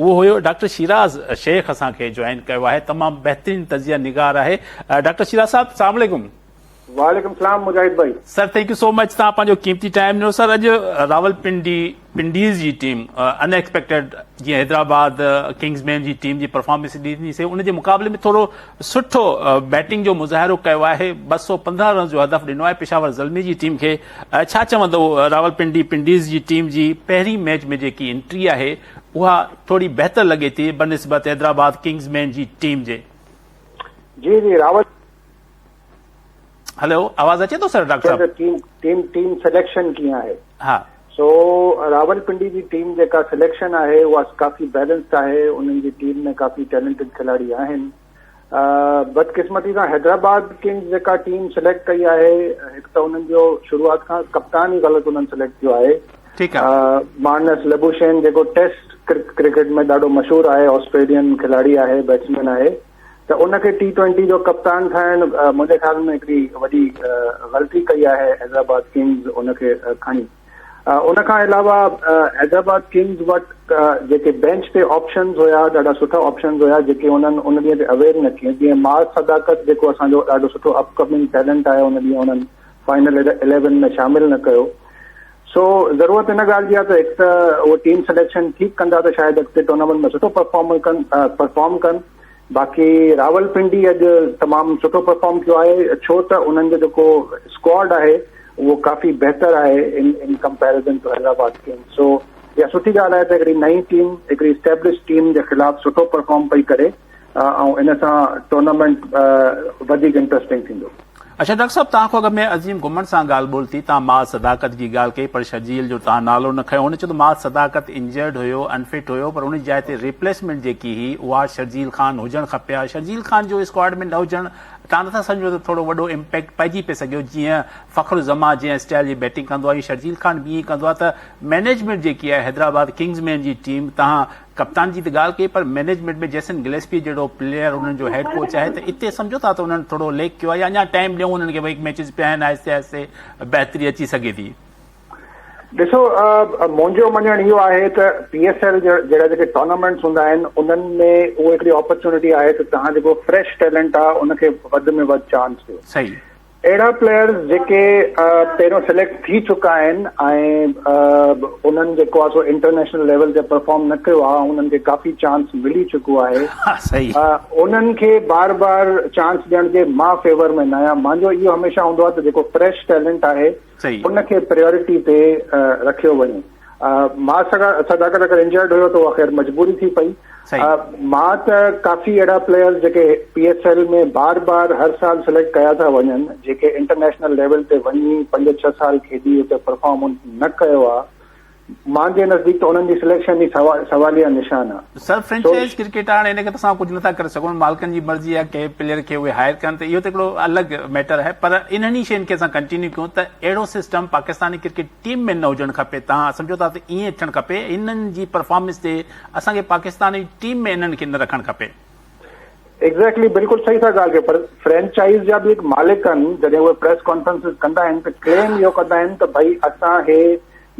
اهو هيو ڊاڪٽر شيراز شيخ اسان کي جوائن ڪيو آهي تمام بهترين تجزيه نگار آهي ڊاڪٽر شيراز صاحب السلام عليڪم. وعليڪم السلام مجاهد ڀائي. سر thank you سو مچ توهان پنهنجو قيمتي ٽائيم ڏنو سر اڄ راولپنڊي پنڊيز جي ٽيم ان ايڪسپيڪٽيڊ جيئن حيدرآباد ڪنگز مين جي ٽيم جي پرفارمنس ڏني سي ان جي مقابلي ۾ ٿورو سٺو بيٽنگ جو مظاهرو ڪيو آهي 215 رنز جو هدف ڏنو آهي پشاور زلمي جي ٽيم کي ڇا چوندو راولپنڊي پنڊيز جي ٽيم جي پهرين ميچ ۾ جيڪي انٽري آهي اها ٿوري بهتر لڳي ٿي بنسبت حيدرآباد ڪنگز مين جي ٽيم جي. جي جي راول. هلو آواز اچي ٿو سر ڊاڪٽر صاحب. ٽيم ٽيم ٽيم سليڪشن ڪيئن آهي. ها. سو راولپنڊي جي ٽيم جيڪا سليڪشن آهي اها ڪافي بيلنسڊ آهي انهن جي ٽيم ۾ ڪافي ٽيلنٽيڊ کلاڙي آهن بدقسمتي سان حيدرآباد ڪنگز جيڪا ٽيم سليڪٽ ڪئي آهي هڪ ته انهن جو شروعات کان ڪپتان ئي غلط انهن سليڪٽ ڪيو آهي ٺيڪ آهي مارنس لبوشين جيڪو ٽيسٽ ڪرڪيٽ ۾ ڏاڍو مشهور آهي آسٽريلين کلاڙي آهي بيٽسمين آهي ته ان کي ٽي ٽوئنٽي جو ڪپتان ٺاهڻ منهنجي خيال ۾ هڪڙي وڏي غلطي ڪئي آهي حيدرآباد ڪنگز ان کي کڻي. ان کان علاوه حيدرآباد ڪنگز وٽ جيڪي بينچ تي آپشنز هيا ڏاڍا سٺا آپشنز هيا جيڪي انهن ان ڏينهن تي اويل نه ڪيون جيئن معاذ صداقت جيڪو اسان جو ڏاڍو سٺو اپ ڪمنگ ٽيلنٽ آهي ان ڏينهن انهن فائنل اليون ۾ شامل نه ڪيو سو ضرورت ان ڳالهه جي آهي ته هڪ ته اهو ٽيم سليڪشن ٺيڪ ڪندا ته شايد اڳتي ٽورنامينٽ ۾ سٺو پرفارم ڪن پرفارم ڪن باقي راولپنڊي اڄ تمام سٺو پرفارم ڪيو آهي ڇو ته انهن جو جيڪو اسڪواڊ آهي اهو ڪافي بهتر آهي ان ان ڪمپيرزن ٽو حيدرآباد ڪنگز سو اها سٺي ڳالهه آهي ته هڪڙي نئين ٽيم هڪڙي اسٽيبلش ٽيم جي خلاف سٺو پرفارم پئي ڪري ۽ ان سان ٽورنامينٽ وڌيڪ انٽرسٽنگ ٿيندو. اڇا ڊاڪٽر صاحب توهان کان اڳ ۾ عظيم گهمڻ سان ڳالهه ٻولهه ٿي توهان معاذ صداقت جي ڳالهه ڪئي پر شرجيل جو توهان نالو نه کنيو هن چيو ته معاذ صداقت انجرڊ هيو انفٽ هيو پر ان جي جاء تي ريپليسمينٽ جيڪي هئي اها شرجيل خان هجڻ کپي ها شرجيل خان جو اسڪواڊ ۾ نه هجڻ توهان نٿا سمجهو ته ٿورو وڏو امپيڪٽ پئجي پئي سگهيو جيئن فخر الزمان جنهن اسٽائل جي بيٽنگ ڪندو آهي شرجيل خان به ائين ڪندو آهي ته مئنيجمينٽ جيڪي آهي حيدرآباد ڪنگز مين جي ٽيم توهان ڪپتان جي ته ڳالهه ڪئي پر مئنيجمينٽ ۾ جيسن گليسپي جهڙو پليئر انهن جو هيڊ ڪوچ آهي ته اتي سمجهو ٿا ته انهن ٿورو ليڪ ڪيو آهي يا اڃا ٽائيم ڏيون انهن کي ڀئي ميچز پيا آهن آهستي آهستي بهتري اچي سگهي ٿي. ڏسو منهنجو مڃڻ اهو آهي ته پي ايس ايل جهڙا جيڪي ٽورنامينٽس هوندا آهن انهن ۾ اهو هڪڙي اپرچونٽي آهي ته توهان جيڪو فريش ٽيلنٽ آهي ان کي وڌ ۾ وڌ چانس ڏيو. صحيح. اهڙا پليئرز جيڪي پهريون سليڪٽ ٿي چڪا آهن ۽ انهن جيڪو آهي سو انٽرنيشنل ليول تي پرفارم نه ڪيو آهي انهن کي ڪافي چانس ملي چڪو آهي انهن کي بار بار چانس ڏيڻ جي مان فيور ۾ نه آهيان مانجو اهو هميشه هوندو آهي ته جيڪو فريش ٽيلنٽ آهي ان کي پريورٽي تي رکيو وڃي. مان صداقت اگر انجرڊ هيو ته اها خير مجبوري ٿي پئي. مان ته ڪافي اهڙا پليئرز جيڪي پي ايس ايل ۾ بار بار هر سال سليڪٽ ڪيا ٿا وڃن جيڪي انٽرنيشنل ليول تي وڃي پنج ڇهه سال کيڏي اتي پرفارم نه ڪيو آهي مانجي نزديڪ ته انهن جي سليڪشن ئي سواليه نشان آ. سر فرنچائز ڪرڪيٽ آ هاڻي ان کي ته اسان ڪجهه نٿا ڪري سگهون مالڪن جي مرضي آ ڪنهن پليئر کي اهي هائر ڪن ته اهو ته هڪڙو الڳ ميٽر آهي پر انهن ئي شين کي اسان ڪنٽينيو ڪيون ته اهڙو سسٽم پاڪستاني ڪرڪيٽ ٽيم ۾ نه هجڻ کپي توهان سمجهو ٿا ته ائين ٿيڻ کپي انهن جي پرفارمنس تي اسان کي پاڪستاني ٽيم ۾ انهن کي نه رکڻ کپي. ايگزيڪٽلي بلڪل صحيح ٿا ڳالهه ڪيو پر فرنچائز جا به هڪ مالڪ آهن جڏهن اهي پريس ڪانفرنسز ڪندا آهن ته ڪليم اهو ڪندا آهن ته ڀئي اسان هي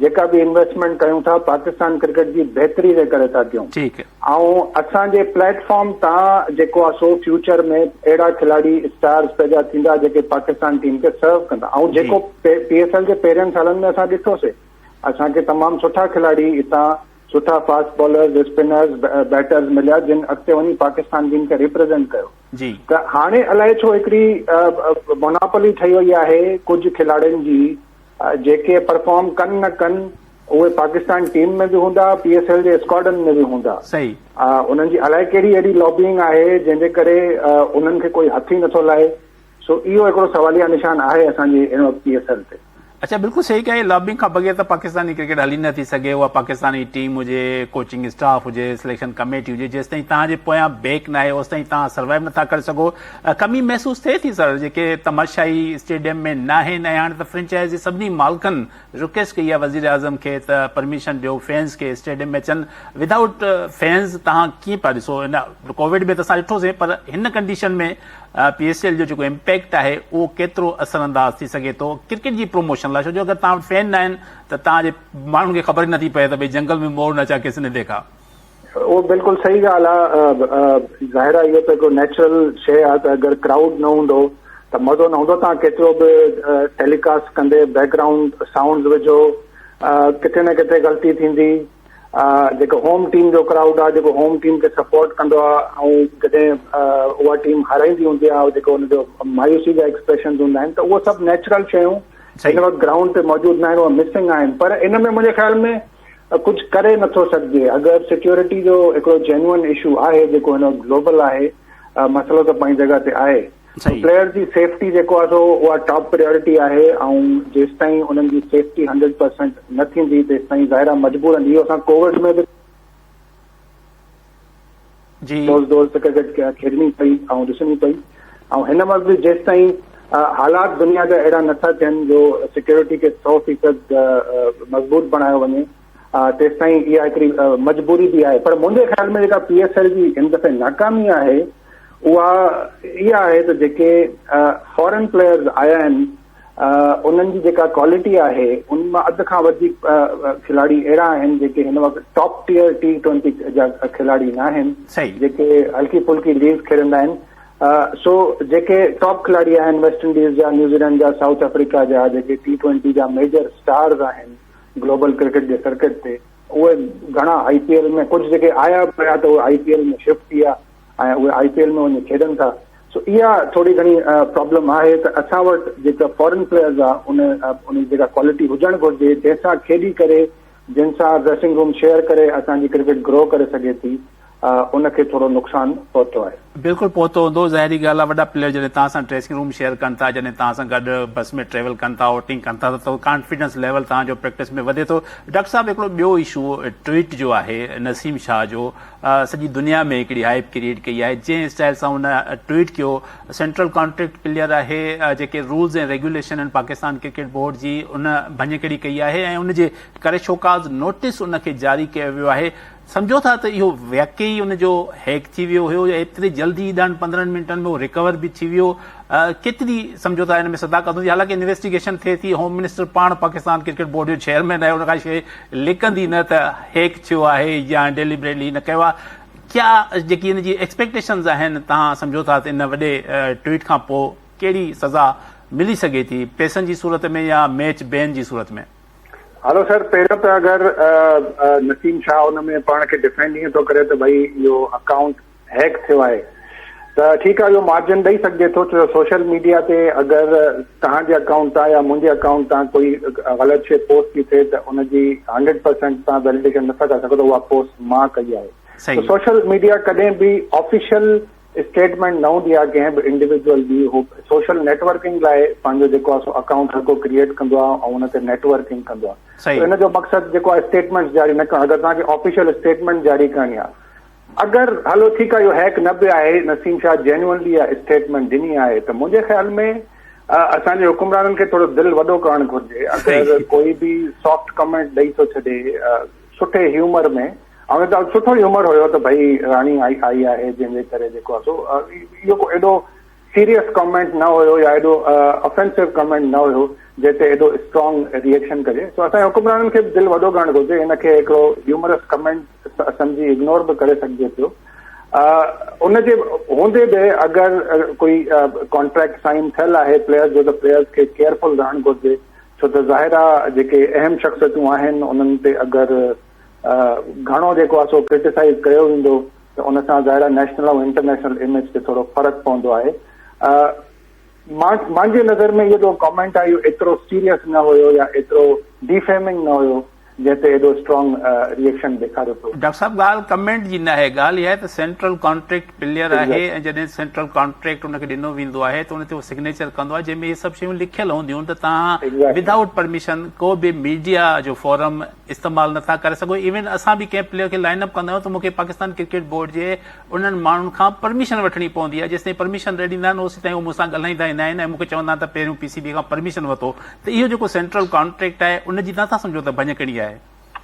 جيڪا به انويسٽمينٽ ڪيون ٿا پاڪستان ڪرڪيٽ جي بهتري جي ڪري ٿا ڪيون ٺيڪ ۽ اسان جي پليٽ فارم تان جيڪو آهي سو فيوچر ۾ اهڙا کلاڙي اسٽارز پيدا ٿيندا جيڪي پاڪستان ٽيم کي سرو ڪندا ۽ جيڪو پي ايس ايل جي پهرين سالن ۾ اسان ڏٺوسي اسان کي تمام سٺا کلاڙي هتان سٺا فاسٽ بالرز، اسپنرز، بيٽرز مليا جن اڳتي وڃي پاڪستان ٽيم کي ريپريزنٽ ڪيو جي. ته هاڻي الائي ڇو هڪڙي موناپولي ٺهي وئي آهي ڪجهه کلاڙين جي جيڪي پرفارم ڪن نه ڪن اهي پاڪستان ٽيم ۾ به هوندا پي ايس ايل جي اسڪواڊن ۾ به هوندا صحيح. انهن جي الائي ڪهڙي اهڙي لابينگ آهي جنهن جي ڪري انهن کي ڪوئي هٿ ئي نٿو لائي سو اهو هڪڙو سواليه نشان آهي اسان جي هن وقت پي ايس ايل تي. اڇا بلڪل صحيح ڪيائين لابنگ کان بغير ته پاڪستاني ڪرڪيٽ هلي نه ٿي سگهي اها پاڪستاني ٽيم هجي ڪوچنگ اسٽاف هجي سليڪشن ڪميٽي هجي جيستائين توهان جي پويان بيڪ ناهي اوستائين توهان سروائيو نٿا ڪري سگهو ڪمي محسوس ٿئي ٿي سر جيڪي تماشائي اسٽيڊيم ۾ ناهن ۽ هاڻي ته فرنچائز جي سڀني مالڪن رڪويسٽ ڪئي آهي وزيراعظم کي ته پرميشن ڏيو فينز کي اسٽيڊيم ۾ اچن ودائوٽ فينز توهان ڪيئن پيا ڏسو هن ڪووڊ ۾ ته اسان ڏٺوسين پر هن ڪنڊيشن ۾ پي ايس ايل جو جيڪو امپيڪٽ آهي اهو ڪيترو اثر انداز ٿي سگهي ٿو ڪرڪيٽ جي پروموشن لاء ڇو جو اگر توهان وٽ فين نه آهن ته توهان جي ماڻهن کي خبر ئي نٿي پئي ته ڀئي جنگل ۾ مور نچا ڪس ني ديکا. اهو بلڪل صحيح ڳالهه آ، ظاهر آ اهو ته هڪڙو نيچرل شيء آ ته اگر ڪرائوڊ نه هوندو ته مزو نه هوندو، توهان ڪيترو به ٽيليڪاسٽ ڪندي بيڪ گرائونڊ سائونڊز وجهو ڪٿي نه ڪٿي غلطي ٿيندي. جيڪو هوم ٽيم جو ڪرائوڊ آ جيڪو هوم ٽيم کي سپورٽ ڪندو آ ۽ جڏهن اها ٽيم هارائيندي هوندي آ جيڪو ان جو مايوسي جا ايڪسپريشنز هوندا آهن ته اهو سڀ نيچرل شيون هن وقت گرائونڊ تي موجود نه آهن، اهي مسنگ آهن. پر ان ۾ منهنجي خيال ۾ ڪجهه ڪري نٿو سگهجي. اگر سيڪيورٽي جو هڪڙو جينوئن اشو آهي جيڪو هن وقت گلوبل آهي، مسئلو ته پنهنجي جڳهه تي آهي. پليئرز جي سيفٽي جيڪو آهي سو اها ٽاپ پريورٽي آهي ۽ جيستائين انهن جي سيفٽي 100% نه ٿيندي تيستائين ظاهر آهي مجبورن اهو اسان ڪووڊ ۾ به ڪلوز ڊورز تي ڪرڪيٽ کيڏڻي پئي ۽ ڏسڻي پئي ۽ هن وقت به جيستائين حالات دنيا جا اهڙا نٿا ٿين جو سيڪيورٽي کي 100% مضبوط بڻايو وڃي تيستائين اها هڪڙي مجبوري به آهي. پر منهنجي خيال ۾ جيڪا پي ايس ايل جي هن دفعي ناڪامي آهي اها اها آهي ته جيڪي فارن پليئرز آيا آهن انهن جي جيڪا ڪوالٽي آهي ان مان اڌ کان وڌيڪ کلاڙي اهڙا آهن جيڪي هن وقت ٽاپ ٽيئر ٽي ٽوئنٽي جا کلاڙي نه آهن، جيڪي هلڪي ڦلڪي ليگز کيڏندا آهن. سو جيڪي ٽاپ کلاڙي آهن ويسٽ انڊيز جا، نيوزيلينڊ جا، سائوٿ آفريڪا جا، جيڪي ٽي ٽوئنٽي جا ميجر اسٽارز آهن گلوبل ڪرڪيٽ جي سرڪٽ تي، اهي گهڻا آء پي ايل ۾ ڪجهه جيڪي آيا به پيا ته اهي آء پي ايل ۾ شفٽ ٿي ويا ۽ اهي آء پي ايل ۾ وڃي کيڏن ٿا. سو اها ٿوري گهڻي پرابلم آهي ته اسان وٽ جيڪا فارن پليئرز آ ان ان جي جيڪا ڪوالٽي هجڻ گهرجي جنهن سان کيڏي ڪري جن سان ڊريسنگ روم شيئر ڪري اسان جي ڪرڪيٽ گرو ڪري سگهي ٿي ان کي ٿورو نقصان پهتو آهي. بلڪل پهتو هوندو، ظاهري ڳالهه آهي وڏا پليئر جڏهن توهان سان ڊريسنگ روم شيئر ڪن ٿا، جڏهن توهان سان گڏ بس ۾ ٽريول ڪن ٿا، آئوٽنگ ڪن ٿا ته ڪانفيڊنس ليول توهان جو پريڪٽس ۾ وڌي ٿو. ڊاڪٽر صاحب هڪڙو ٻيو اشو ٽوئيٽ جو آهي نسيم شاهه جو سڄي دنيا ۾ هڪڙي هائپ ڪريئيٽ ڪئي آهي جنهن اسٽائل سان هن ٽوئيٽ ڪيو، سينٽرل ڪانٽريڪٽ پليئر آهي جيڪي رولز ۽ ريگيوليشن آهن پاڪستان ڪرڪيٽ بورڊ جي ان ڀڃڪڙي ڪئي آهي ۽ ان جي ڪري شوڪاز نوٽيس ان کي جاري ڪيو ويو آهي. سمجهو ٿا ته اهو واقعي ان جو هيڪ ٿي ويو هيو يا ايتري جلدي ڏهن 15 منٽن ۾ اهو ريڪور به ٿي ويو، ڪيتري سمجهو ٿا ان ۾ صداقت هوندي؟ حالانڪه انويسٽيگيشن ٿئي ٿي، هوم منسٽر پاڻ پاڪستان ڪرڪيٽ بورڊ جو چيئرمين آهي، ان کان شيء لڪندي نه ته هيڪ ٿيو آهي يا ڊيليبريٽلي نه ڪيو آهي. ڪيا جيڪي ان جي ايڪسپيڪٽيشنز آهن توهان سمجهو ٿا ته ان وڏي ٽوئيٽ کان پوء ڪهڙي سزا ملي سگهي ٿي پئسن جي صورت ۾ يا ميچ بين جي صورت ۾؟ هلو سر پهريون ته اگر نسيم شاهه ان ۾ پاڻ کي ڊفينڊ ائين ٿو ڪري ته ڀئي اهو اڪائونٽ هيڪ ٿيو آهي ته ٺيڪ آهي اهو مارجن ڏئي سگهجي ٿو ڇو جو سوشل ميڊيا تي اگر توهان جي اڪائونٽ تان يا منهنجي اڪائونٽ تان ڪوئي غلط شي پوسٽ ٿي ٿئي ته ان جي 100% توهان ويليڊيشن نٿا ڪري سگهو ته اها پوسٽ مان ڪئي آهي. ته سوشل ميڊيا ڪڏهن به آفيشل اسٽيٽمينٽ نه هوندي آهي ڪنهن به انڊيويجوئل جي، هو سوشل نيٽ ورڪنگ لاء پنهنجو جيڪو آهي سو اڪائونٽ هر ڪو ڪريئيٽ ڪندو آهي ۽ ان تي نيٽ ورڪنگ ڪندو آهي ته ان جو مقصد جيڪو آهي اسٽيٽمينٽس جاري نه ڪرڻ، اگر توهان کي آفيشل اسٽيٽمينٽ جاري ڪرڻي آهي اگر هلو ٺيڪ آهي اهو هيڪ نه به آهي نسيم شاهه جينيونلي اها اسٽيٽمينٽ ڏني آهي ته منهنجي خيال ۾ اسان جي حڪمرانن کي ٿورو دل وڏو ڪرڻ گهرجي، اگر ڪوئي به سافٽ ڪمينٽ ڏئي ٿو ڇڏي سٺي هيومر ۾ ۽ ته سٺو هيومر هيو ته ڀئي راڻي آئي آئي آهي جنهن جي ڪري جيڪو آهي سو اهو ڪو ايڏو سيريس ڪمينٽ نه هيو يا ايڏو افينسو ڪمينٽ نه هيو جنهن تي ايڏو اسٽرانگ ريئيڪشن ڪجي. سو اسان جي حڪمرانن کي به دل وڏو ڪرڻ گهرجي، ان کي هڪڙو هيومرس ڪمينٽ سمجهي اگنور به ڪري سگهجي پيو. ان جي هوندي به اگر ڪوئي ڪانٽريڪٽ سائن ٿيل آهي پليئرز جو ته پليئرز کي ڪيئرفل رهڻ گهرجي ڇو ته ظاهر آهي جيڪي اهم شخصيتون آهن انهن تي اگر گهڻو جيڪو آهي سو ڪرٽيسائيز ڪيو ويندو ته ان سان ظاهر آهي نيشنل ۽ انٽرنيشنل اميج تي ٿورو فرق پوندو آهي. مان مانجي نظر ۾ اهو جيڪو ڪامينٽ آهي اهو ايترو سيريس نه هيو يا ايترو ڊيفيمنگ نه هيو جنهن تي ايڏو اسٽرانگ ريئيڪشن ڏيکاريو پيو. ڊاڪٽر صاحب ڳالهه ڪمينٽ جي ناهي ڳالهه اها آهي ته سينٽرل ڪانٽريڪٽ پليئر آهي ۽ جڏهن سينٽرل ڪانٽريڪٽ ان کي ڏنو ويندو آهي ته ان تي هو سگنيچر ڪندو آهي جنهن ۾ اهي سڀ شيون لکيل هونديون آهن ته توهان ودائوٽ پرميشن ڪو به ميڊيا جو فورم استعمال نٿا ڪري سگهو ايون اسان به ڪنهن پليئر کي لائن اپ ڪندا آهيون ته مون کي پاڪستان ڪرڪيٽ بورڊ جي انهن ماڻهن کان پرميشن وٺڻي پوندي آهي جيستائين پرميشن نه ڏيندا آهن اوسيتائين هو مون سان ڳالهائيندا ئي نه آهن ۽ مون کي چوندا آهن ته پهريون پي سي بي کان پرميشن ورتو ته اهو جيڪو سينٽرل ڪانٽريڪٽ آهي ان جي نٿا سمجهو ته ڀڃڪڙي آهي.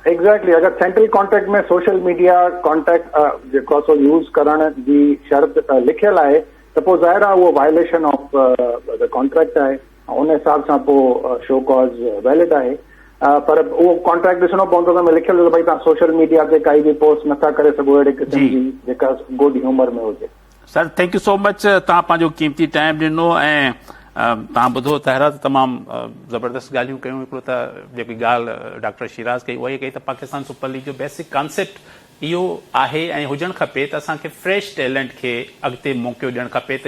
ايگزيڪٽلي اگر central contract ۾ social media contact جيڪو آهي سو يوز ڪرڻ جي شرط لکيل آهي ته پوء ظاهر آهي اهو وائليشن آف the contract آهي ان حساب سان پوء شو ڪاز ويلڊ آهي. پر اهو ڪانٽريڪٽ ڏسڻو پوندو ته لکيل هجي ته ڀئي توهان سوشل ميڊيا تي ڪائي به پوسٽ نٿا ڪري سگهو اهڙي قسم جي جيڪا گڊ هيومر ۾ هجي. سر thank you سو مچ توهان پنهنجو قيمتي ٽائيم ڏنو ۽ توهان ٻڌو طاهره ته تمام زبردست ڳالهيون ڪيون هڪڙو ته جيڪي ڳالهه ڊاڪٽر شيراز ڪئي اها ئي ڪئي ته پاڪستان سپر ليگ جو بيسڪ ڪانسيپٽ اهو آهي ۽ هجڻ کپي ته اسان کي فريش ٽيلنٽ کي اڳتي موقعو ڏيڻ کپي ته.